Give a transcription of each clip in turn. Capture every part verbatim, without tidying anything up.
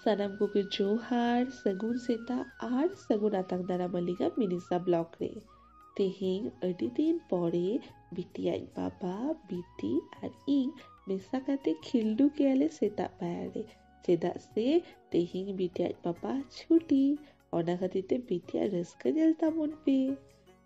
ᱥᱟᱱᱟᱢ ᱠᱚᱜᱮ ᱡᱚᱦᱟᱨ, ᱥᱟᱹᱜᱩᱱ ᱥᱮᱛᱟᱜ ᱟᱨ ᱥᱟᱹᱜᱩᱱ ᱟᱛᱟᱝ ᱫᱟᱨᱟᱢ ᱟᱹᱞᱤᱧᱟᱜ ᱢᱤᱱᱤᱥᱟ ᱵᱞᱚᱜ ᱨᱮ᱾ ᱛᱮᱦᱮᱧ ᱟᱹᱰᱤ ᱫᱤᱱ ᱯᱚᱨᱮ ᱵᱤᱴᱤ ᱟᱡ ᱵᱟᱵᱟ, ᱵᱤᱴᱤ ᱟᱨ ᱤᱧ ᱢᱮᱥᱟ ᱠᱟᱛᱮ ᱠᱷᱤᱞᱰᱩ ᱠᱮᱭᱟᱞᱮ ᱥᱮᱛᱟᱜ ᱯᱟᱭᱟᱨ ᱨᱮ᱾ ᱪᱮᱫᱟᱜ ᱥᱮ ᱛᱮᱦᱮᱧ ᱵᱤᱴᱤ ᱟᱡ ᱵᱟᱵᱟ ᱪᱷᱩᱴᱤ, ᱚᱱᱟ ᱠᱷᱟᱹᱛᱤᱨ ᱛᱮ ᱵᱤᱴᱤᱭᱟᱜ ᱨᱟᱹᱥᱠᱟᱹ ᱧᱮᱞ ᱛᱟᱵᱚᱱ ᱯᱮ᱾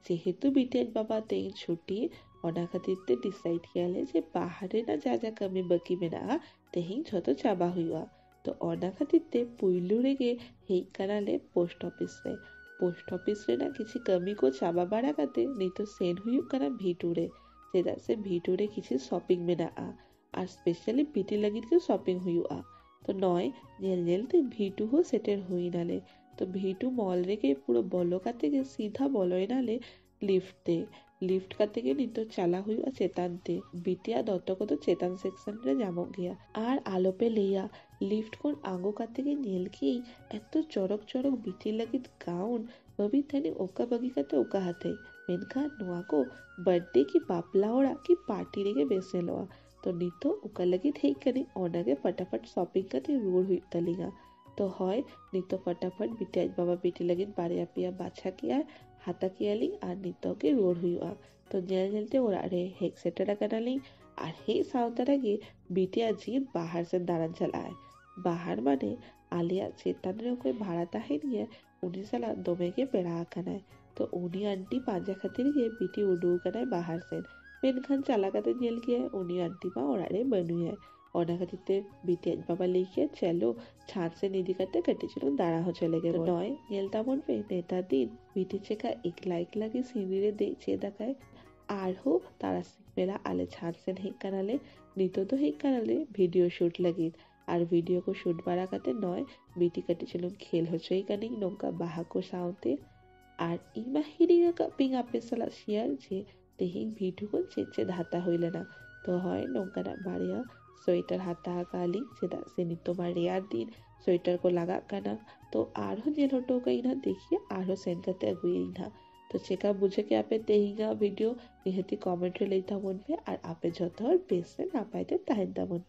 ᱡᱮᱦᱮᱛᱩ ᱵᱤᱴᱤ ᱟᱡ ᱵᱟᱵᱟ ᱛᱮᱦᱮᱧ ᱪᱷᱩᱴᱤ, ᱚᱱᱟ ᱠᱷᱟᱹᱛᱤᱨ ᱛᱮ ᱰᱤᱥᱟᱭᱤᱰ ᱠᱮᱭᱟᱞᱮ ᱡᱮ ᱵᱟᱦᱟᱨ ᱨᱮᱱᱟᱜ ᱡᱟ ᱡᱟ ᱠᱟᱹᱢᱤ ᱵᱟᱹᱠᱤ ᱢᱮᱱᱟᱜᱼᱟ, ᱛᱮᱦᱮᱧ ᱡᱷᱚᱛᱚ ᱪᱟᱵᱟ ᱦᱩᱭᱩᱜᱼᱟ᱾ ᱛᱚ ᱚᱱᱟ ᱠᱷᱟᱹᱛᱤᱨ ᱛᱮ ᱯᱩᱭᱞᱩ ᱨᱮᱜᱮ ᱦᱮᱡ ᱠᱟᱱᱟᱞᱮ ᱯᱳᱥᱴ ᱚᱯᱷᱤᱥ ᱨᱮ᱾ ᱯᱳᱥᱴ ᱚᱯᱷᱤᱥ ᱨᱮᱱᱟᱜ ᱠᱤᱪᱷᱤ ᱠᱟᱹᱢᱤ ᱠᱚ ᱪᱟᱵᱟ ᱵᱟᱲᱟ ᱠᱟᱛᱮ ᱱᱤᱛᱚᱜ ᱥᱮᱱ ᱦᱩᱭᱩᱜ ᱠᱟᱱᱟ ᱵᱷᱤᱴᱩ ᱨᱮ, ᱪᱮᱫᱟᱜ ᱥᱮ ᱵᱷᱤᱴᱩ ᱨᱮ ᱠᱤᱪᱷᱤ ᱥᱚᱯᱤᱝ ᱢᱮᱱᱟᱜᱼᱟ ᱟᱨ ᱥᱯᱮᱥᱟᱞᱤ ᱵᱤᱴᱤ ᱞᱟᱹᱜᱤᱫ ᱜᱮ ᱥᱚᱯᱤᱝ ᱦᱩᱭᱩᱜᱼᱟ᱾ ᱛᱚ ᱱᱚᱜᱼᱚᱭ ᱧᱮᱞ ᱧᱮᱞ ᱛᱮ ᱵᱷᱤᱴᱩ ᱦᱚᱸ ᱥᱮᱴᱮᱨ ᱦᱩᱭ ᱱᱟᱞᱮ᱾ ᱛᱚ ᱵᱷᱤᱴᱩ ᱢᱚᱞ ᱨᱮᱜᱮ ᱯᱩᱨᱟᱹ ᱵᱚᱞᱚ ᱠᱟᱛᱮ ᱜᱮ ᱥᱤᱫᱷᱟ ᱵᱚᱞᱚᱭ ᱱᱟᱞᱮ ᱞᱤᱯᱷᱴ ᱛᱮ᱾ ᱞᱤᱯᱷᱴ ᱠᱟᱛᱮ ᱜᱮ ᱱᱤᱛᱚᱜ ᱪᱟᱞᱟᱣ ᱦᱩᱭᱩᱜᱼᱟ ᱪᱮᱛᱟᱱ ᱛᱮ᱾ ᱵᱤᱴᱤᱭᱟᱜ ᱫᱚᱛᱚ ᱠᱚᱫᱚ ᱪᱮᱛᱟᱱ ᱥᱮᱠᱥᱚᱱ ᱨᱮ ᱧᱟᱢᱚᱜ ᱜᱮᱭᱟ᱾ ᱟᱨ ᱟᱞᱚᱯᱮ ᱞᱟᱹᱭᱟ, ᱞᱤᱯᱷᱴ ᱠᱷᱚᱱ ᱟᱬᱜᱚ ᱠᱟᱛᱮ ᱜᱮ ᱧᱮᱞ ᱠᱮᱜᱼᱟᱹᱧ ᱮᱛᱚ ᱪᱚᱨᱚᱠ ᱪᱚᱨᱚᱠ ᱵᱤᱴᱤ ᱞᱟᱹᱜᱤᱫ ᱜᱟᱣᱩᱱ᱾ ᱵᱟᱹᱵᱤ ᱛᱟᱹᱱᱤ ᱚᱠᱟ ᱵᱟᱹᱜᱤ ᱠᱟᱛᱮ ᱚᱠᱟ ᱦᱟᱛᱮ᱾ ᱢᱮᱱᱠᱷᱟᱱ ᱱᱚᱣᱟ ᱠᱚ ᱵᱟᱨᱛᱷᱰᱮ ᱠᱤ ᱵᱟᱯᱞᱟ ᱚᱲᱟᱜ ᱠᱤ ᱯᱟᱨᱴᱤ ᱨᱮᱜᱮ ᱵᱮᱥ ᱧᱮᱞᱚᱜᱼᱟ᱾ ᱛᱚ ᱱᱤᱛᱚᱜ ᱚᱠᱟ ᱞᱟᱹᱜᱤᱫ ᱦᱮᱡ ᱠᱟᱹᱱᱟᱹᱧ, ᱚᱱᱟᱜᱮ ᱯᱷᱟᱴᱟᱯᱷᱟᱴ ᱥᱚᱯᱤᱝ ᱠᱟᱛᱮ ᱨᱩᱣᱟᱹᱲ ᱦᱩᱭᱩᱜ ᱛᱟᱹᱞᱤᱧᱟ᱾ ᱛᱚ ᱦᱳᱭ, ᱱᱤᱛᱚᱜ ᱯᱷᱟᱴᱟᱯᱷᱟᱴ ᱵᱤᱴᱤ ᱟᱡ ᱵᱟᱵᱟ ᱵᱤᱴᱤ ᱞᱟᱹᱜᱤᱫ ᱵᱟᱨᱭᱟ ᱯᱮᱭᱟ ᱵᱟᱪᱷᱟ ᱠᱮᱜᱼᱟᱭ, ᱦᱟᱛᱟ ᱠᱮᱜᱼᱟᱞᱤᱧ ᱟᱨ ᱱᱤᱛᱚᱜ ᱜᱮ ᱨᱩᱣᱟᱹᱲ ᱦᱩᱭᱩᱜᱼᱟ᱾ ᱛᱚ ᱧᱮᱞ ᱧᱮᱞᱛᱮ ᱚᱲᱟᱜ ᱨᱮ ᱦᱮᱡ ᱥᱮᱴᱮᱨ ᱟᱠᱟᱱᱟᱞᱤᱧ ᱟᱨ ᱦᱮᱡ ᱥᱟᱶ ᱛᱚᱨᱟ ᱜᱮ ᱵᱤᱴᱤᱭᱟᱜ ᱡᱤᱣᱤ ᱵᱟᱦᱟᱨ ᱥᱮᱱ ᱫᱟᱬᱟᱱ ᱪᱟᱞᱟᱜᱼᱟᱭ᱾ ᱵᱟᱦᱟᱨ ᱢᱟᱱᱮ ᱟᱞᱮᱭᱟᱜ ᱪᱮᱛᱟᱱ ᱨᱮ ᱚᱠᱚᱭ ᱵᱷᱟᱲᱟ ᱛᱟᱦᱮᱱ ᱜᱮᱭᱟ, ᱩᱱᱤ ᱥᱟᱞᱟᱜ ᱫᱚᱢᱮ ᱜᱮ ᱯᱮᱲᱟ ᱟᱠᱟᱱᱟᱭ᱾ ᱛᱚ ᱩᱱᱤ ᱟᱱᱴᱤ ᱯᱟᱸᱡᱟ ᱠᱷᱟᱹᱛᱤᱨ ᱜᱮ ᱵᱤᱴᱤ ᱩᱰᱩᱠ ᱟᱠᱟᱱᱟᱭ ᱵᱟᱦᱟᱨ ᱥᱮᱱ᱾ ᱢᱮᱱᱠᱷᱟᱱ ᱪᱟᱞᱟᱣ ᱠᱟᱛᱮ ᱧᱮᱞ ᱠᱮᱜᱼᱟᱭ ᱩᱱᱤ ᱟᱱᱴᱤ ᱢᱟ ᱚᱲᱟᱜ ᱨᱮ ᱵᱟᱹᱱᱩᱭᱟ᱾ ᱚᱱᱟ ᱠᱷᱟᱹᱛᱤᱨ ᱛᱮ ᱵᱤᱴᱤ ᱟᱡ ᱵᱟᱵᱟ ᱞᱟᱹᱭ ᱠᱮᱜᱼᱟ, "ᱪᱚᱞᱚ ᱪᱷᱟᱸᱫᱽ ᱥᱮᱱ ᱤᱫᱤ ᱠᱟᱛᱮ ᱠᱟᱹᱴᱤᱡ ᱪᱩᱞᱩᱝ ᱫᱟᱬᱟ ᱦᱚᱪᱚ ᱞᱮᱜᱮ ᱛᱚ ᱵᱚᱱ᱾" ᱱᱚᱜᱼᱚᱭ ᱧᱮᱞ ᱛᱟᱵᱚᱱ ᱯᱮ, ᱱᱮᱛᱟᱨ ᱫᱤᱱ ᱵᱤᱴᱤ ᱪᱮᱠᱟ ᱮᱠᱞᱟ ᱮᱠᱞᱟ ᱜᱮ ᱥᱤᱸᱲᱤ ᱨᱮ ᱫᱮᱡ ᱪᱮᱫ ᱟᱠᱟᱭ᱾ ᱟᱨᱦᱚᱸ ᱛᱟᱨᱟᱥᱤᱧ ᱵᱮᱲᱟ ᱟᱞᱮ ᱪᱷᱟᱸᱫᱽ ᱥᱮᱱ ᱦᱮᱡ ᱠᱟᱱᱟᱞᱮ᱾ ᱱᱤᱛᱚᱜ ᱫᱚ ᱦᱮᱡ ᱠᱟᱱᱟᱞᱮ ᱵᱷᱤᱰᱤᱭᱳ ᱥᱩᱴ ᱞᱟᱹᱜᱤᱫ᱾ ᱟᱨ ᱵᱷᱤᱰᱤᱭᱳ ᱠᱚ ᱥᱩᱴ ᱵᱟᱲᱟ ᱠᱟᱛᱮ ᱱᱚᱜᱼᱚᱭ ᱵᱤᱴᱤ ᱠᱟᱹᱴᱤᱡ ᱪᱩᱞᱩᱝ ᱠᱷᱮᱞ ᱦᱚᱪᱚᱭᱮ ᱠᱟᱹᱱᱟᱹᱧ ᱱᱚᱝᱠᱟ ᱵᱟᱦᱟ ᱠᱚ ᱥᱟᱶᱛᱮ᱾ ᱟᱨ ᱤᱧ ᱢᱟ ᱦᱤᱲᱤᱧ ᱟᱠᱟᱫ ᱯᱮᱭᱟᱹᱧ ᱟᱯᱮ ᱥᱟᱞᱟᱜ ᱥᱮᱭᱟᱨ ᱡᱮ ᱛᱮᱦᱮᱧ ᱵᱷᱤᱰᱤᱭᱳ ᱠᱷᱚᱱ ᱪᱮᱫ ᱪᱮᱫ ᱦᱟᱛᱟᱣ ᱦᱩᱭ ᱞᱮᱱᱟ᱾ ᱛᱚ ᱦᱳᱭ, ᱱᱚᱝᱠᱟᱱᱟᱜ ᱵᱟᱨᱭᱟ ᱥᱳᱭᱮᱴᱟᱨ ᱦᱟᱛᱟᱣ ᱟᱠᱟᱫ ᱞᱤᱧ, ᱪᱮᱫᱟᱜ ᱥᱮ ᱱᱤᱛᱚᱜ ᱢᱟ ᱨᱮᱭᱟᱲ ᱫᱤᱱ ᱥᱳᱭᱮᱴᱟᱨ ᱠᱚ ᱞᱟᱜᱟᱜ ᱠᱟᱱᱟ᱾ ᱛᱚ ᱟᱨᱦᱚᱸ ᱧᱮᱞ ᱦᱚᱴᱚ ᱠᱟᱜ ᱤᱧ ᱱᱟᱦᱟᱜ, ᱫᱮᱠᱷᱤ ᱟᱨᱦᱚᱸ ᱥᱮᱱ ᱠᱟᱛᱮ ᱟᱹᱜᱩᱭᱟᱹᱧ ᱱᱟᱦᱟᱜ᱾ ᱛᱚ ᱪᱮᱠᱟ ᱵᱩᱡᱷᱟᱹᱣ ᱠᱮᱜᱼᱟ ᱯᱮ ᱛᱮᱦᱮᱧᱟᱜ ᱵᱷᱤᱰᱤᱭᱳ? ᱱᱤᱦᱟᱹᱛᱤ ᱠᱚᱢᱮᱱᱴ ᱨᱮ ᱞᱟᱹᱭ ᱛᱟᱵᱚᱱ ᱯᱮ᱾ ᱟᱨ ᱟᱯᱮ ᱡᱷᱚᱛᱚ ᱦᱚᱲ ᱵᱮᱥ ᱛᱮ ᱱᱟᱯᱟᱭ ᱛᱮ ᱛᱟᱦᱮᱱ ᱛᱟᱵᱚᱱ ᱯᱮ᱾